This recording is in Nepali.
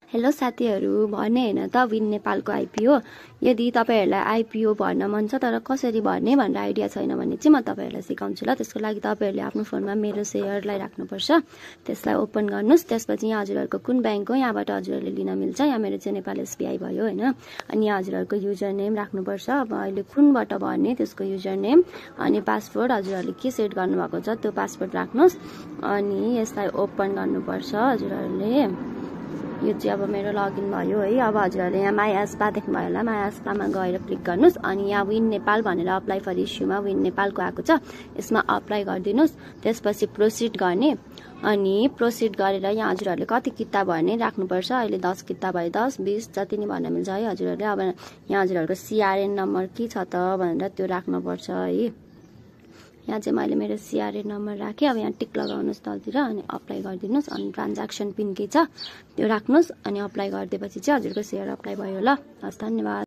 हेलो साथीहरू, भने हैन त विन नेपालको आइपिओ। यदि तपाईहरुलाई आइपिओ भर्न मन छ तर कसरी भर्ने भनेर आइडिया छैन भने चाहिँ म तपाईहरुलाई सिकाउँछु ल। त्यसको लागि तपाईहरुले आफ्नो फोनमा मेरो शेयरलाई राख्नुपर्छ। त्यसलाई ओपन गर्नुस्। त्यसपछि यहाँ हजुरहरुको कुन बैंक हो यहाँबाट हजुरहरुले लिन मिल्छ। यहाँ मेरो चाहिँ नेपाल एसबीआई भयो हैन। अनि यहाँ हजुरहरुको युजर नेम राख्नुपर्छ। अब अहिले कुनबाट भर्ने त्यसको युजर नेम अनि पासवर्ड हजुरहरुले के सेट गर्नुभएको छ त्यो पासवर्ड राख्नुस्। अनि यसलाई ओपन गर्नुपर्छ हजुरहरुले। यो चाहिँ अब मेरो लगइन भयो है। अब हजुरहरुले यहाँ माई एस्पा देख्नु भयो होला। माई एस्पामा गएर क्लिक गर्नुस्। अनि यहाँ विन नेपाल भनेर अप्लाई फर इस्युमा विन नेपालको आएको छ। यसमा अप्लाई गरिदिनुस्। त्यसपछि प्रोसिड गर्ने। अनि प्रोसिड गरेर यहाँ हजुरहरुले कति किता भर्ने राख्नुपर्छ। अहिले 10 किता भयो। 10 20 जति नि भन्न मिल्छ है हजुरहरुले। अब यहाँ हजुरहरुको सीआरएन नम्बर के छ त भनेर त्यो राख्नुपर्छ है। यहाँ चाहिँ मैले मेरो सीआरएन नम्बर राखेँ। अब यहाँ टिक लगाउनुस् तलतिर अनि अप्लाई गरिदिनुस्। अनि ट्रान्ज्याक्सन पिन के छ त्यो राख्नुस्। अनि अप्लाई गरिदिएपछि चाहिँ हजुरको शेयर अप्लाई भयो ल। हस् धन्यवाद।